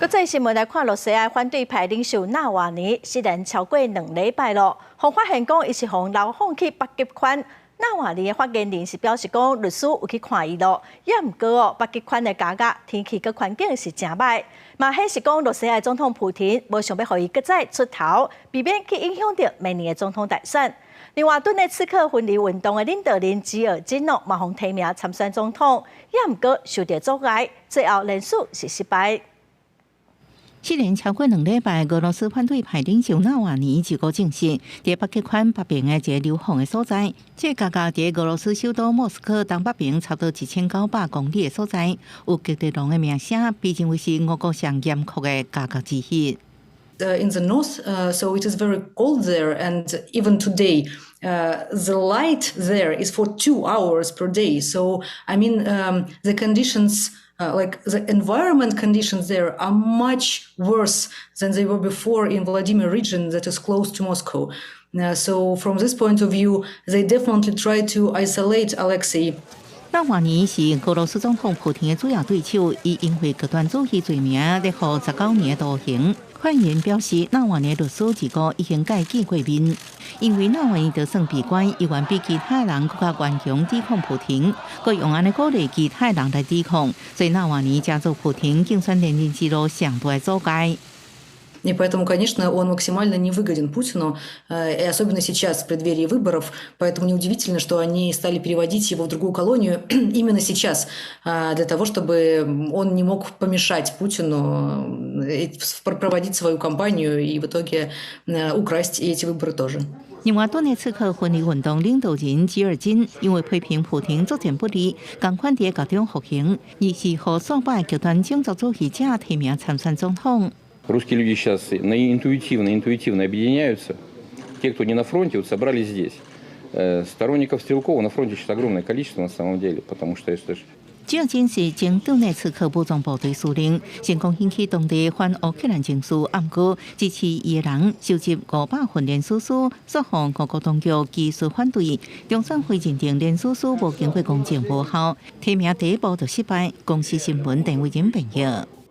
國際新聞來看，羅西亞反對派領袖納瓦尼失聯超過2禮拜囉，予發現講伊是予流放去北極圈。納瓦尼的發言人是表示講，律師有去看伊囉，也毋過哦，北極圈的高壓天氣佮環境是誠䆀，嘛顯示講羅西亞總統普廷無想欲予伊閣再出頭，避免去影響著明年的總統大選。另外，頓涅茨克分離運動的領導人基爾金諾嘛予提名參選總統，也毋過受著阻礙，最後連署是失敗。失聯超過2禮拜，俄羅斯反對派領袖納瓦尼就閣證實，佇北極圈北邊的一個流放的所在，這個高壓佇俄羅斯首都莫斯科東北邊差不多1900公里的所在，有極地狼的名聲，被認為是俄國上嚴酷的監獄之一。 In the north, so it is very cold there, and even today, the light there is for 2 hours per day. So I mean, the conditions, like the environment conditions there are much worse than they were before in Vladimir region that is close to Moscow. So from this point of view, they definitely try to isolate Alexei. 納瓦尼是俄羅斯總統普廷的主要對手，伊因為極端主義罪名咧予19年的徒刑。發言人表示，納瓦尼律師二號已經共伊見過面，因為納瓦尼就算閉關，猶原比其他人閣較頑強抵抗普廷，閣用按呢鼓勵其他人來抵抗，所以納瓦尼成做普廷競選連任之路上大的阻礙。 И поэтому, конечно, он максимально невыгоден Путину, и особенно сейчас, в преддверии выборов. Поэтому неудивительно, что они стали переводить его в другую колонию именно сейчас, для того, чтобы он не мог помешать Путину проводить свою кампанию и в итоге украсть и эти выборы тоже. 另外，頓涅茨克分離運動領導人基爾金因為批評普廷作戰不利，仝款佇獄中服刑，伊是予數百極端種族主義者提名參選總統。 Русские люди сейчас интуитивно объединяются. Те, кто не на фронте, вот собрались здесь. Сторонников Стрелкова на фронте сейчас огромное количество на самом деле, потому что это ж 基爾金是前頓涅茨克武裝部隊司令，成功引起當地反烏克蘭情緒，毋過支持伊的人收集500份連署書，煞予俄國當局技術反對，中選會認定連署書無經過公證無效，提名第一步就失敗。公視新聞鄧偉仁編譯。